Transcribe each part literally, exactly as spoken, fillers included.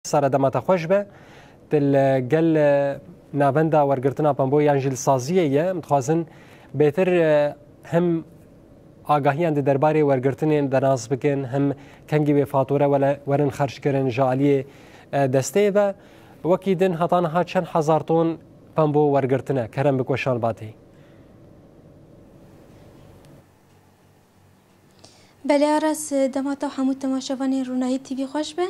Sara, dema te xweş be. Tu li gel, e, navenda wergirtina pembo yan jî li saziyê ye. Em dixwazin bêtir, e, him agahiyan di derbarê wergirtinê de nas bikin, him kengî wê fatûre wele-, werin xerckirin ji aliyê, e, desteyê ve. Wekî din heta niha çend hezar ton pembo wergirtine? Kerem bik weşan batê. Belê Aras, dema te û hemû temaşevanên Ronahî T V xweş be.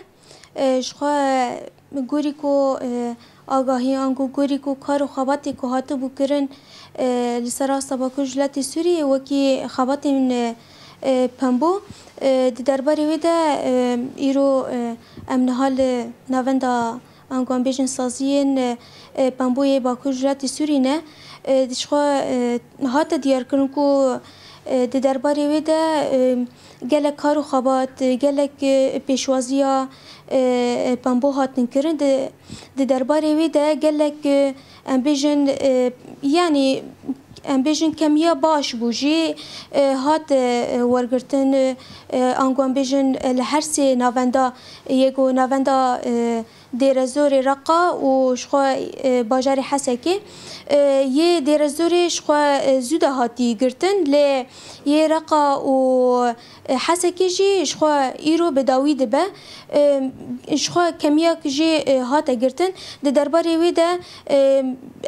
E, ji xwe gorî ku, e, agahî ango gorî ku kar û xebatê ku hatibû kirin, e, li ser asta Bakur ji Hilatê Sûriyê wekî xebatên, e, e, pembo, e, di derbarê wê de, e, îro, e, em niha li navenda ango em bêjin saziyên, e, e, pemboyê Bakur Hilatê Sûrî ne. E, di ji xwe, e, hate diyarkirin ku, e, di derbarê wê de, e, gelek kar û xebat, e, gelek, e, pêşwaziya, e, e, pembo hatin kirin. Di, di derbarê wê de gelek, e, em bêjin, e, yanî em bêjin kemiya baş bû jî, e, hat, e, wergirtin, e, e, ango em bêjin, e, li her sê navenda yê ku navenda, e, Dêrezorê, Reqa û ji xwe, e, bajarê Hesekê, e, yê Dêrezorê ji xwe, e, zû de hatî girtin, lê yê Reqa û, e, Hesekê jî ji xwe îro bi dawî dibe. E, ji xwe kemiyak jî, e, hate girtin. Di derbarê wê de, e,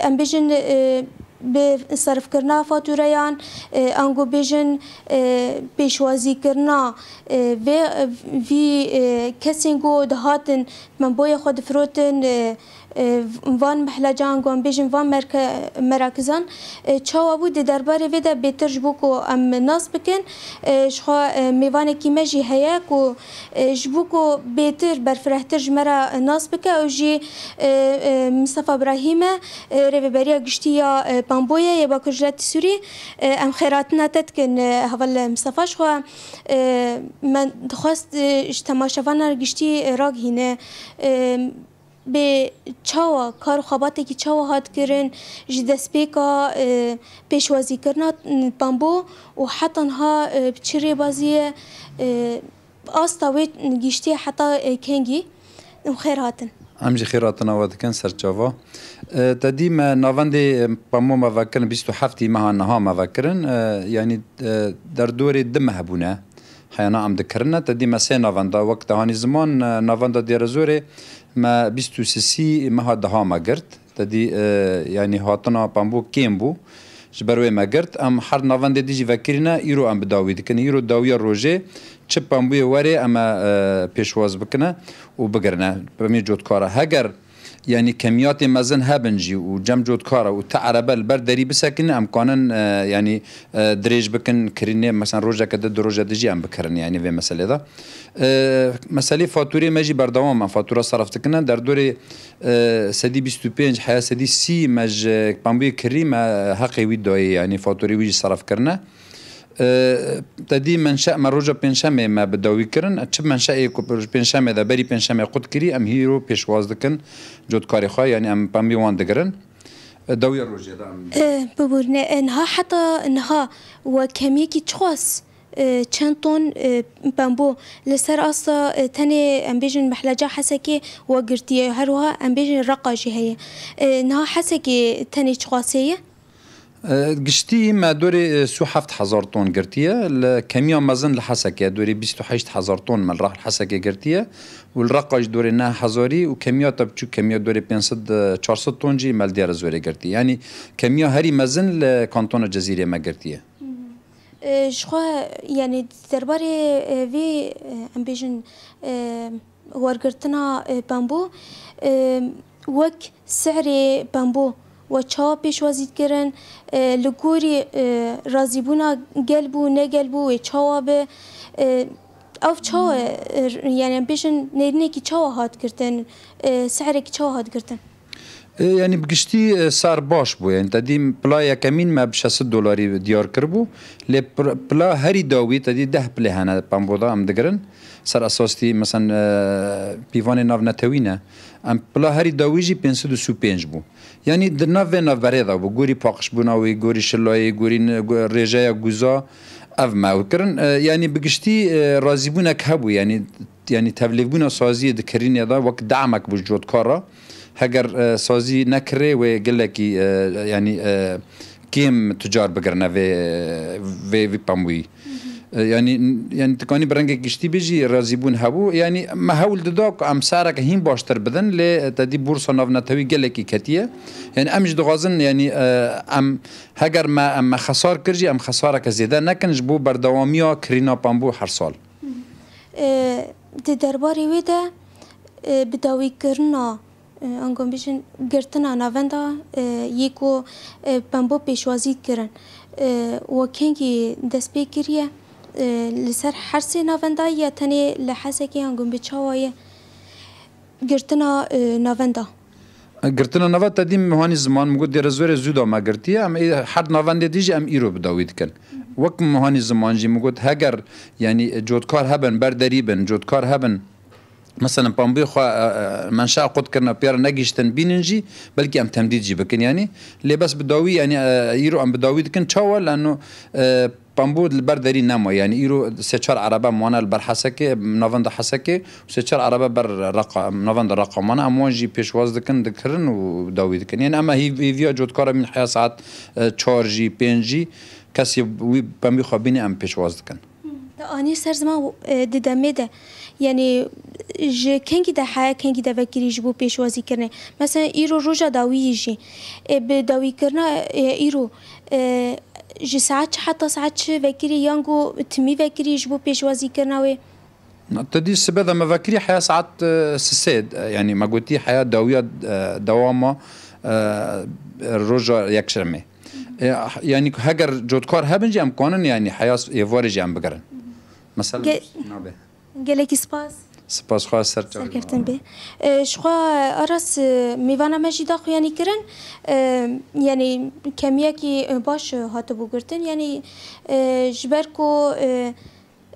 em bêjin, e, bi serifkirina fatûreyan, e, ango bêjin, e, pêşwazîkirina, e, vê, vî, e, kesên ku dihatin pemboyê xwe difirotin, e, e, van mihlecan, ango em bêjin van merke-, merakizan, e, çawa bû, di derbarê vê de bêtir ji bo ku em nas bikin, e, ji xwe, e, mêvanekî me jî heye ku, e, ji bo ku bêtir, berfirehtir ji me re nas bike, ew jî, e, e, Mistefa Birahîm e, e, Rêveberiya Giştî ya, e, Pamboyê yê Bakur Jilatî Sûrî. E, em xêrhatina te dikin, e, heval Mistefa. Ji xwe, e, me dixwest, e, ji temaşevanan giştî, e, ragihîne. E, bê çawa, kar û xebatekî çawa hat kirin ji destpêka, e, pêşwazîkirina, e, Pambo û heta niha, e, bi çi rêbaziyê, e, asta wê giştiye heta, e, kengî? Û xêr hatin. Em jî xêr hatina we dikin ser çava. E, te dî me navendê, e, Pambo me vekirin, bîst û heftî meha niha me vekirin. E, yanî, e, derdorê du meh bûne. Heyana em dikirine, te dî me sê navenda, wek te hanî ziman, e, navenda Dêrezorê me bîst û sisî meha deha me girt. Te dî, e, yanî hatina Pambo kêm bû. Ji ber wê me girt. Em her navendê dî jî vekirîne, îro em bi dawî dikin. Îro dawiya rojê çi Pambuyê were em e, e, pêşwaz bikine û bigirine. Pemiyê cotkara. Heger, yanî kemiyatê mezin hebin jî û cem cotkara û ti erebe li ber derî bisekine, em kanin, e, yanî, e, dirêj bikin kirînê, mesela rojeke di, du roje di jî em bikirin, yanî vê meselê de. E, meselê fatûrê me jî berdewam e, fatûra seref dikine. Derdorê, e, sedî bîst û pênc heya sedî sî me ji Pambuyê kirî me heqê wî dayê, yanî fatûrê wî jî seref kirine. E, te dî menşe me roja pêncşemê me bi dawî kirin. Çi menşeyê ku ji pêncşemê de berî pêncşemê qut kirî, em hîro pêşwaz dikin cotkarê xwe, yanî em pembî wan digirin. E, dawiya rojê de em E, bibûrne, e, niha heta niha we kemiyekî çiqas, e, çend ton, e, pembo li ser asta, e, tenê em bêjin mehleca Hesekê we girtiye, her wiha em bêjin Reqa jî heye. E, niha Hesekê tenê çiqasê ye? E, giştî me dorê, e, sî û heft hezar ton girtiye. Li kemiya mezin li Hesekê dorê bîst û heşt hezar ton me li Hesekê girtiye. Û li Reqa jî dorê neh hezarî û kemiya te biçûk, kemiya dorê pênc sed, e, çar sed ton jî me li Dêrezorê girtiye. Yanî kemiya herî mezin li kantona Cezîrê me girtiye. E, ji xwe, yanî derbarê, e, vê, e, em bêjin, e, wergirtina, e, pembo, e, wek sehrê pembo we çawa pêşwazî dikirin? E, li gorî, e, razîbûna gel bû, ne gel bû, wê çawa be? E, ev çawa, e, yanî em bêjin nêrînekî çawa hat girtin? E, sehrekî çawa hat girtin? E, yanî bi giştî, e, ser baş bû. Yanî te dî pila yekemîn me bi şeş sed dolarî diyar kiribû. Lê pir-, pila herî dawî te dî deh pilê hene pembo de em digirin. Ser esastî, mesela, e, pîvanê navnetewî ne. Em pila herî dawî jî pênc sed û sî û pênc bû. Yanî di nav vê navberê de bû. Gorî paqijbûna wî, gorî şilayê, gorî n-, go-, rêjeya guza. Ev me ew kirin. E, yanî bi giştî, e, razîbûnek hebû. Yanî, yanî tevlêvbûna saziyê di kirînê de wek damek bû ji cotkar re. Heger, e, sazî nekirê wê gelekî, e, yanî, e, kêm tucar bigirine vê, vê, vê pembûyî. E, yanî, yanî tu kanî bi rengek giştî bêjî razîbûn hebû. Yanî me hewl dida ku em sereke hîn baştir bidin, lê te dî borsa navnetewî gelekî ketiye. Yanî em jî dixwazin, yanî, e, em heger me, em me xesar kir jî, em xesareke zêde nekin ji bo berdewamiya kirîna pembû her sal. E, di derbarê wê de, e, bidawîkirina, e, ango em bêjin girtina navenda, e, yê ku, e, pembû pêşwazî kirin, e, we kengî dest pê kiriye, e, li ser her sê navenda ya tenê li Hesekê ango em bê çawa ye girtina, e, navenda? Girtina nava te dî min hanî ziman, min got dêrezorê zû da me girtiye, em ê her navendê dî jî em îro bi dawî dikin. Wek min hanî ziman jî min got heger, yanî, cotkar hebin, ber derî bin, cotkar hebin, meselen pambûyê xwe, e, e, menşea qut kirine, pê re negihiştin bînin jî, belkî em temdîd jî bikin, yanî. Lê bes bi dawî, yanî, e, îro em bi dawî dikin. Çawa? Lano, e, pambû li ber derî nema. Yanî îro sê çar erebe mane li ber Hesekê, navenda Hesekê, û sê çar erebe ber Reqa, navenda Reqa mane. Em wan jî pêşwaz dikin, dikirin û dawî dikin. Yanî em hîv-, hêviya cotkara bîn heya saet, e, çar jî, pênc jî, kesê wî pembî xwe bîne em pêşwaz dikin. Te anî ser ziman, e, di demê de, yanî ji kengî de heye, kengî de vekirî ji bo pêşwazîkirinê. Mesela îro roja dawiyê jî, e, bi dawîkirina, e, îro, e, ji saet çi heta saet çi vekirî, yan ku timî vekirî ji bo pêşwazîkirina wê? Na, te dî sibe de me vekirî heya saet, e, sisê, e, yanî me gotî heya dawiya, e, dewama, e, roja yekşemê. E, yanî ku heger cotkar hebin jî em kanin, yanî heya s-, êvarê jî em bigirin. Mesela Ge- nabe. Gelekî spas. Spas xwe ser çavê. Serkeftin bê. E, ji xwe Aras, e, mêvana me jî da xuyanî kirin. E, yanî kemiyekî, e, baş, e, hatibû girtin. Yanî, e, ji ber ku, e,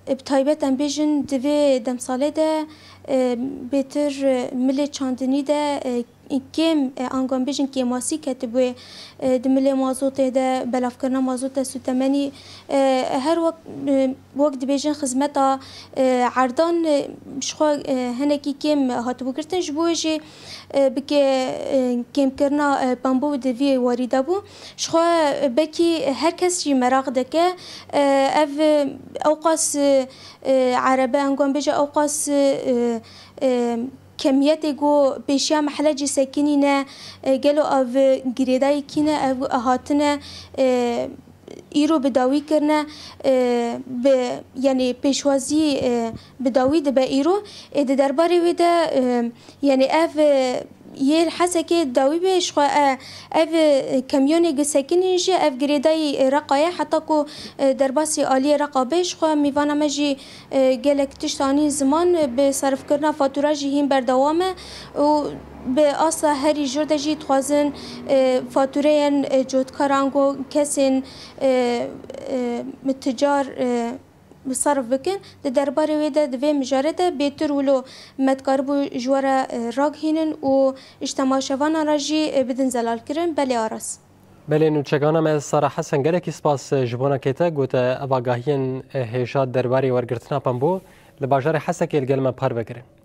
e, bi taybet em bêjin di vê demsalê de, e, bêtir, e, milê çandinî de, e, kêm, e, ango em bêjin kêmasî ketibûyê, e, di milê mazotê de, belavkirina mazot de sûtemenî, e, her wek, e, wek dibêjin xizmeta, e, erdan, e, ji xwe, e, hinekî kêm hatibû girtin. Ji bo wê jî, e, bike, e, kêmkirina, e, pembû di vî warî de bû. Ji xwe, e, belkî her kes jî meraq dike, e, ev, e, ewqas, e, e, erebe, ango em bêje ewqas, e, e, kemiyetê ku pêşiya mehlecê sekinîne, e, gelo ev girêdayî kî ne, ev hatine, e, îro bi dawî kirine, e, bi, yanî pêşwazî, e, bi dawî dibe îro. Ê di derbarê wê de, e, yanî ev, e, yê li Hesekê dawî bê, ji xwe, e, ev, e, kamyonê ku sekinîn jî ev girêdayî, e, Reqa ye, heta ku, e, derbasî aliyê Reqa bê, ji xwe mîvana me jî, e, gelek tişt anîn ziman, e, bi serifkirina fatura jî hîn berdewam e û bi asta herî jor de jî dixwazin, e, fatureyên, e, cotkaran ku kesên, e, e, ticar, e, bi serif bikin. Di derbarê wê de, di vê mijarê de bêtir wilo me dikaribû ji we re, e, ragihînin û ji temaşevanan re jî, e, bidin zelalkirin. Belê Aras. Belê nûçegana me Sara Hesen, gelekî spas, e, ji bona kê te gote ev agahiyên, e, hêja derbarê wergirtina pembû li bajarê Hesekê li gel me parve kirin.